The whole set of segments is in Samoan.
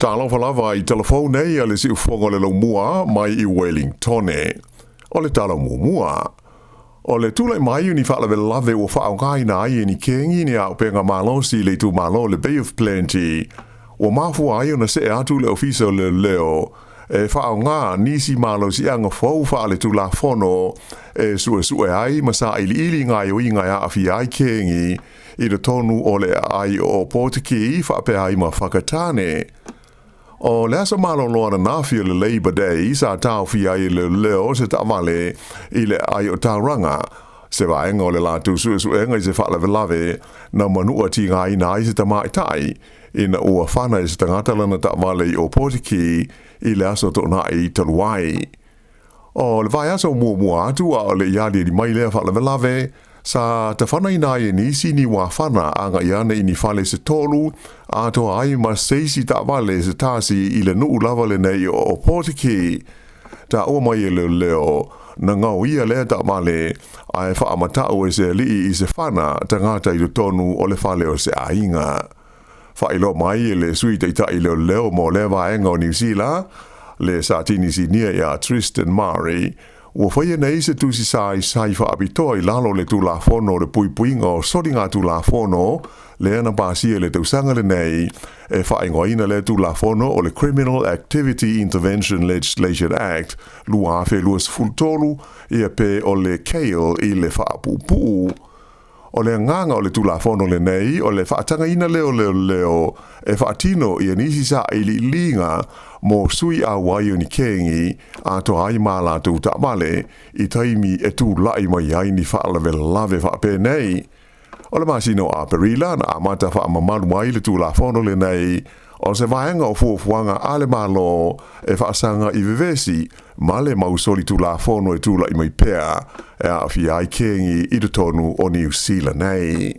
Talofa lava i telefou nei a le siufogo le laumua mai i Wellingtone. O le tala muamua. O le tulai mai o ni faalavelave ua faaaogaina ai e ni kegi ni auupega malosi i le itumalo o le Bay of Plenty, ua mafua ai ona see atu le Ofisa o Leoleo e faaaoga nisi malosiaga fou faaletulafono e suesue ai ma sailiili gaoioiga e aafia ai kegi i totonu o le aai o Ōpōtiki faapea ai ma Whakatane. O le aso malolo ananafi o le Labour Day sa taofia ai e leoleo se taavale i le aai o Tauranga, se vaega o le latou suesuega i se faalavelave na manua tigaina ai se tamaitai ina ua fana e se tagata lana taavale i Ōpōtiki i le aso Toonai talu ai. O le vaiaso muamua atu a o le i aliali mai lea faalavelave, sa tafanaina ai e nisi ni uafana agai ana i ni fale se tolu, atoa ai ma seisi taavale se tasi i le nuu lava lenei o Ōpōtiki. Taua mai e leoleo, na gaoia lea taavale ae faamatau e se alii i se fana tagata i totonu o le fale o se aiga. Faailoa mai e le Sui Taitai Leoleo mo lea vaega o Niu Sila, le Satini Sinia ia Tristan Murray, ua faia nei se tusi saisai faapitoa i lalo o le Tulafono o le Puipuiga o Soligatulafono lea na pasia i le tausaga lenei, e faaigoaina lea Tulafono o le Criminal Activity Intervention Legislation Act 2023, ia pe o le CAIL i le faapuupuu. O le agaga o le Tulafono lenei, o le faatagaina lea o leoleo e faatino ia nisi sailiiliga mo sui auai o ni kegi atoa ai ma latou taavale i taimi e tulai mai ai ni faalavelave faapenei. O le masina o Aperila na amata faamamalu ai le Tulafono lenei, o se vaega o fuafuaga a le Malo e faasaga i vevesi ma le mau solitulafono e tulai mai pea e aafia ai kegi i totonu o Niu Sila nei.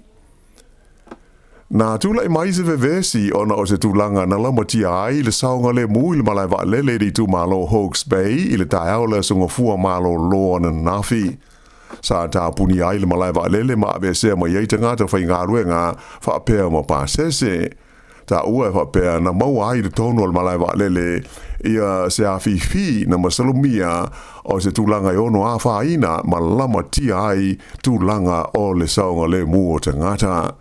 Na tulai mai se vevesi ona o se tulaga na laumatia ai le saogalemu i le malae vaalele i le itumalo Hawke's Bay i le taeao o le Aso Gafua malolo ananafi. Sa tapunia ai le malae vaalele ma aveesea mai ai tagata faigaluega faapea ma pasese. Taua e faapea na maua ai i totonu o le malae vaalele ia se afifi na masalomia o se tulaga e ono afaina ma lamatia ai tulaga o le saogalemu o tagata.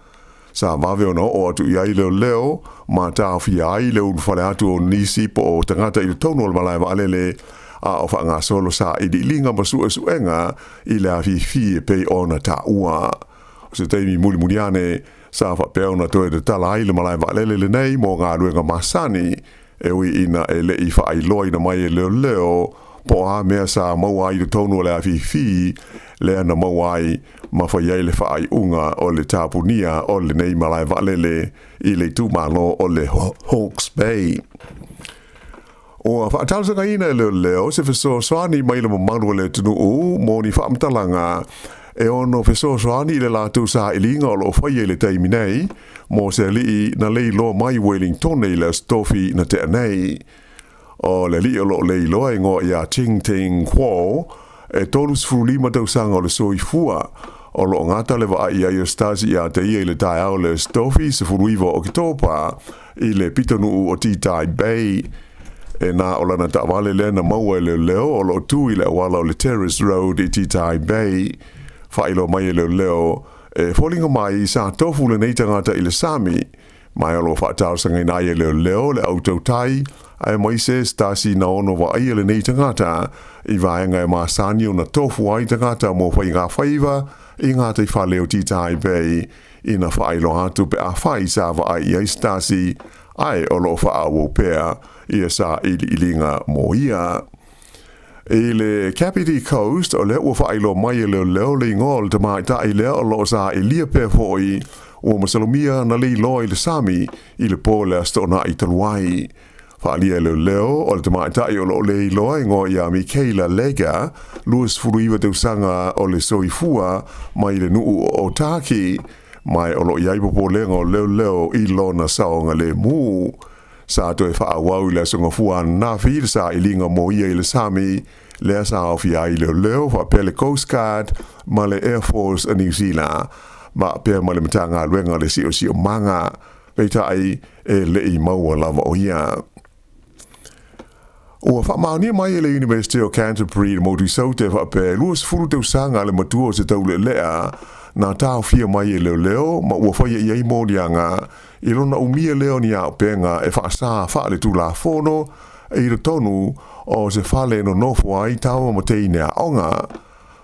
Sa vave ona oo atu i ai leoleo ma taofia ai le ulufale atu o nisi po o tagata i totonu o le malae vaalele a o faagasolo sailiiliga ma suesuega i le afifi e pei ona taua. O se taimi mulimuli ane, sa faapea ona toe tatala ai le malae vaalele lenei mo galuega masani, e ui ina e le i faailoaina mai e leoleo po o a mea sa maua ai i totonu o le afifi lea na maua ai ma fai ai le faaiuga o le tapunia o lenei malae vaalele i le itumalo o le Hawke's Bay. Ua faatalosagaina e leoleo se fesoasoani mai le mamalu o le atunuu mo ni faamatalaga e ono fesoasoani i le latou sailiga o lo o faia i le taimi nei mo se alii na leiloa mai Wellingtone i le Aso Tofi na tea nei. O le alii o lo o leiloa e igoa ia Ching Ting Kuo, e 35 tausaga o le soifua, o lo o gata le vaai i ai o Stasi ia te ia i le taeao o le Aso Tofi 19 o Oketopa i le pitonuu o Titai Bay. E na o lana taavale lea na maua e leoleo o lo o tu i le auala o le Terrace Road i Titai Bay. Faailoa mai e leoleo, e foliga mai sa tofu lenei tagata i le sami, ma o lo o faatalosagaina ai e leoleo le au tautai, aemaise se tasi na ono vaaia lenei tagata i vaega e masani ona tofu ai tagata mo faigafaiva i gataifale o Titai Bay ina faailoa atu pe afai sa vaai i ai se tasi, ae o lo o faaauau pea ia sailiiliga mo ia. I le Kapiti Coast, o lea ua faailoa mai e leoleo le igoa o le tamaitai lea o lo o sailia pea foi ua masalomia na leiloa i le sami i le po o le Aso Toonai talu ai. Faaalia e leoleo, o le tamaitai o lo o leiloa e igoa ia Mikaela Lega, 29 tausaga o le soifua mai le nuu o Otaki, ma o lo o i ai popolega o leoleo i lona saogalemu. Sa toe faaauau i le Aso Gafua ananafi le sailiga mo ia i le sami, lea sa aofia ai leoleo faapea le Coast Guard ma le Air Force a Niu Sila, faapea ma le Matagaluega o le Siosiomaga. Peitai, e le i maua lava o ia. Ua faamaonia mai e le Iunivesite o Canterbury i le motu i Saute e faapea e 20 tausaga le matua o se taulealea na taofia mai e leoleo ma ua faia i ai moliaga i lona umia lea o ni auupega e faasā faaletulafono i totonu o se fale e nonofo ai tama ma teine aoga.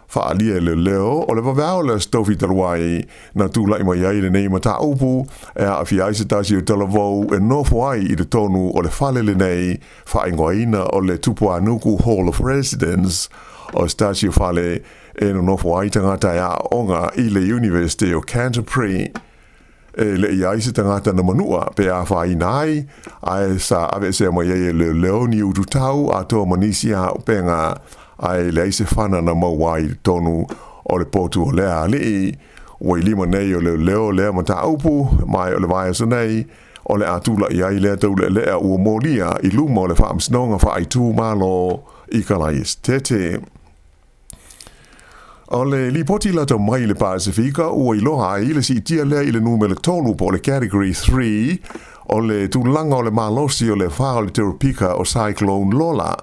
Faaalia e leoleo o le vaveao o le Aso Tofi talu ai na tulai mai ai lenei mataupu e aafia ai se tasi o talavou e nofo ai i totonu o le fale lenei faaigoaina o le Tupuānuku Hall of Residence, o se tasi o fale e nonofo ai tagata e aooga i le Iunivesite o Canterbury. E le i ai se tagata na manua pe afaina ai, ae sa aveesea mai ai e leoleo ni ututau atoa ma nisi auupega, ae leai se fana na maua ai i totonu o le potu o lea alii. Ua i lima nei o leoleo lea mataupu, ma o le vaiaso nei o le a tulai ai lea taulealea ua molia i luma o le Faamasinoga Faaitumalo i Kalaesetete. O le lipoti lata mai le Pasefika ua iloa ai le siitia lea i le numera 3 po o le Category 3 o le tulaga o le malosi o le afa o le teropika o Cyclone Lola,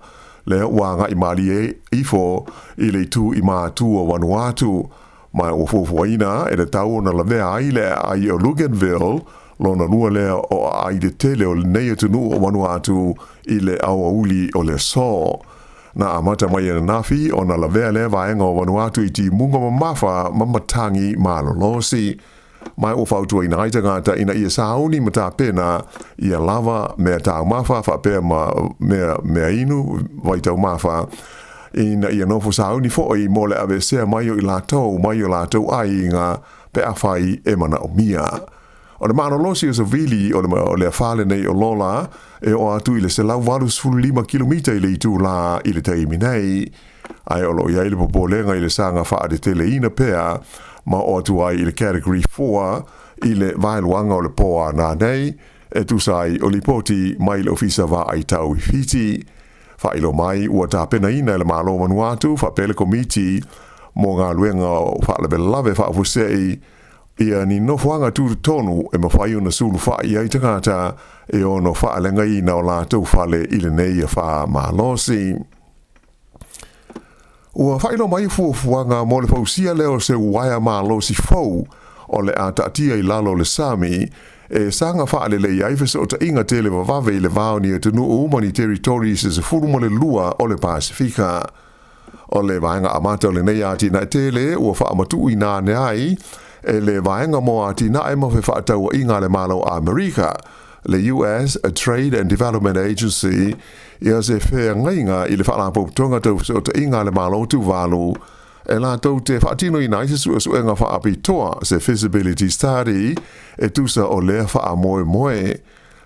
lea ua agai malie ifo i le itu i matu o Vanuatu, ma ua fuafuaina e tatau ona lavea ai le aai o Luganville, lona lua lea o aai tetele o lenei atunuu o Vanuatu i le aoauli o le aso. Na amata mai ananafi ona lavea lea vaega o Vanuatu i timuga mamafa ma matagi malolosi. Ma ua fautuaina ai tagata ina ia sauni ma tapena ia lava mea taumafa faapea ma mea inu vaitaumafa, ina ia nofo sauni foi mo le aveesea mai o i latou mai o latou aiga pe afai e manaomia. O le malolosi o savili o le afa lenei o Lola e oo atu i le 185 kilomita i le itulā i le taimi nei, ae o lo o i ai le popolega i le saga faateteleina pea ma oo atu ai i le Category 4 i le vaeluaga o le pō a nanei, e tusa ai o lipoti mai le Ofisa Vaai Tau i Fiti. Faailoa mai ua tapenaina e le Malo o Vanuatu faapea le Komiti mo Galuega o Faalavelave Faafuasei ia ni nofoaga tutotonu e mafai ona sulufai ai tagata e ono faaleagaina o latou fale i lenei afa malosi. Ua faailoa mai fuafuaga mo le fausia lea o se uaea malosi fou o le a taatia i lalo o le sami e saga faalelei ai fesootaiga tele vavave i le va o ni atunuu ma ni territories se 12 o le Pasefika. O le vaega amata o lenei atinae tele ua faamatuuina ane ai e le Vaega mo Atinae ma Fefaatauaiga a le Malo o Amerika, le US Trade and Development Agency, ia se feagaiga i le Faalapotopotoga Tau Fesootaiga a le Malo o Tuvalu e latou te faatinoina ai se suesuega faapitoa, se feasibility study, e tusa o lea faamoemoe.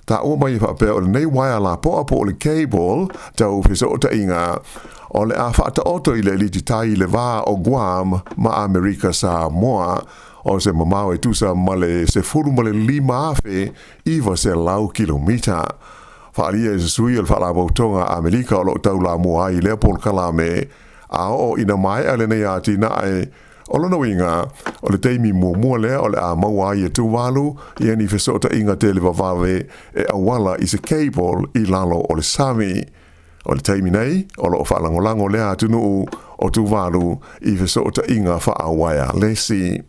Taua mai e faapea o lenei uaea lapoa po o le cable tau fesootaiga o le a faataoto i le aliti tai i le va o Guam ma Amerika Samoa, o se mamao e tusa ma le 15,900 kilomita. Faaalia e se sui o le Faalapotopotoga a Amerika o lo o taulamua ai i lea polokalame, a oo ina maea lenei atinae, O lona uiga, o le taimi muamua lea o le a maua ai e Tuvalu ia ni fesootaiga tele vavave e auala i se cable i lalo o le sami. O le taimi nei, o lo o faalagolago lea atunuu o Tuvalu i fesootaiga faa-uaealesi.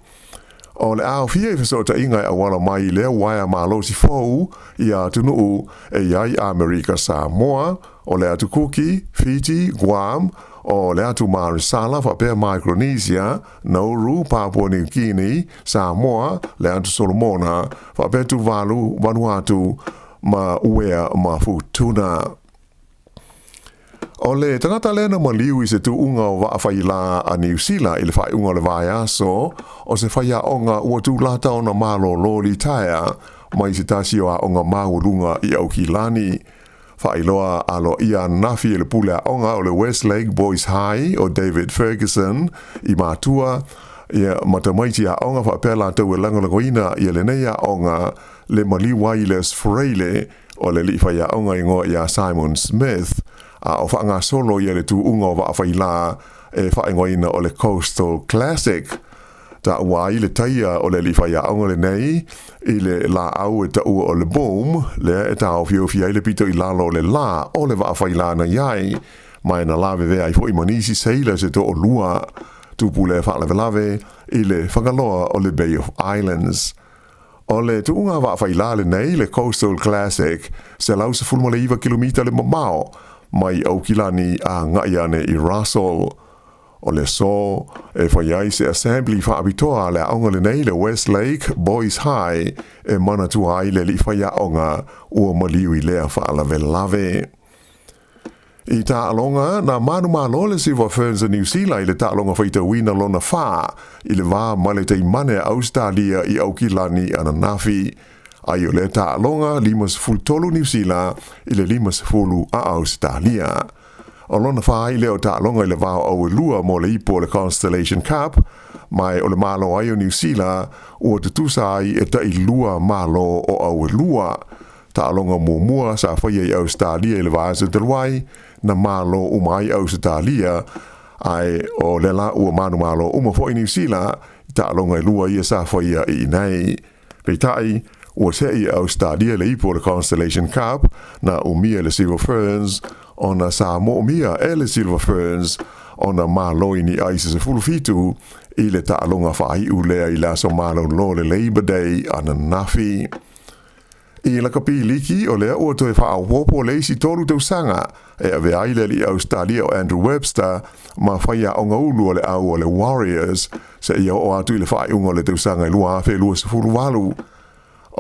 O le a aofia i fesootaiga e auala mai i lea uaea malosi fou ia atunuu e i ai Amerika Samoa, o le atu Kuki, Fiti, Guam, o le atu Marisala faapea Micronesia, Nauru, Papua New Guinea, Samoa, le atu Solomona, faapea Tuvalu, Vanuatu ma Uea ma Futuna. O le tagata lea na maliu i se tuuga o vaa failā a Niu Sila i le faaiuga o le vaiaso, o se faiaoga ua tulata ona malōlō litaea mai se tasi o aoga maualuga i Aukilani. Faailoa aloaia ananafi e le pule aoga o le Westlake Boys High o David Ferguson i matua ia ma tamaiti aoga faapea latou e lagolagoina ia lenei aoga le maliu ai i le Aso Faraile o le alii faiaoga igoa ia Simon Smith, a o faagasolo ia le tuuga o vaa failā e faaigoaina o le Coastal Classic. Taua ai le taia o le alii faiaoga lenei i le laau e taua o le boom, lea e taofiofi ai le pito i lalo o le la o le vaa faila na i ai, ma e na lavevea ai foi ma nisi seila se toalua. Tupu lea faalavelave i le fagaloa o le Bay of Islands. O le tuuga vaa faila lenei, le Coastal Classic, 119 kilomita le mamao mai Aukilani agai ane i Russell. O le aso e fai ai se assembly faapitoa a le aoga lenei, le Westlake Boys High, e manatua ai le alii faiaoga ua maliu i lea faalavelave. I taaloga, na manumalo le Silver Ferns a Niu Sila i le taaloga faitauina lona fa i le va ma le Taimane a Ausetalia i Aukilani ananafi. Ai o lea taaloga 53 Niu Sila i le 50 a Ausetalia. O lona fa ai lea o taaloga i le va o auelua mo le ipu o le Constellation Cup, ma o le malo ai o Niu Sila ua tutusa ai e tailua malo o auelua. Taaloga muamua sa faia i Ausetalia i le vaiaso talu ai, na malo uma ai Ausetalia, ae o lea la ua manumalo uma foi Niu Sila i taaloga e lua ia sa faia i inei. Peitai, ua se'i e Ausetalia le ipu o le Constellation Cup na umia e le Silver Ferns, ona sa moomia e le Silver Ferns ona malo i ni ai se 17 i le taaloga faaiu lea i le aso malolo le Labor Day ananafi. I lakapi liki, o lea ua toe faaopoopo le isi 3 tausaga e avea ai le alii Ausetalia o Andrew Webster ma faiaoga ulu o le au o le Warriors seia oo atu i le faaiuga o le tausaga e 2028.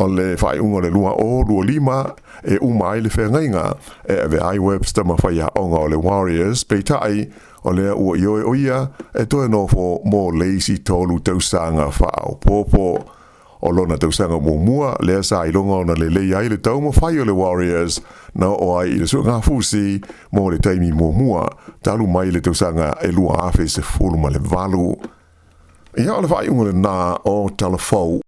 O le faaiuga o le 2025 e uma ai le feagaiga e avea ai Webster ma faiaoga o le Warriors, peitai o lea ua ioe o ia e toe nofo mo le isi 3 tausaga faaopoopo. O lona tausaga muamua lea sa iloga ona lelei ai le taumafai o le Warriors na oo ai i le suegafusi mo le taimi muamua talu mai le tausaga e 2018. Ia, o le faaiuga lena o Tala Fou.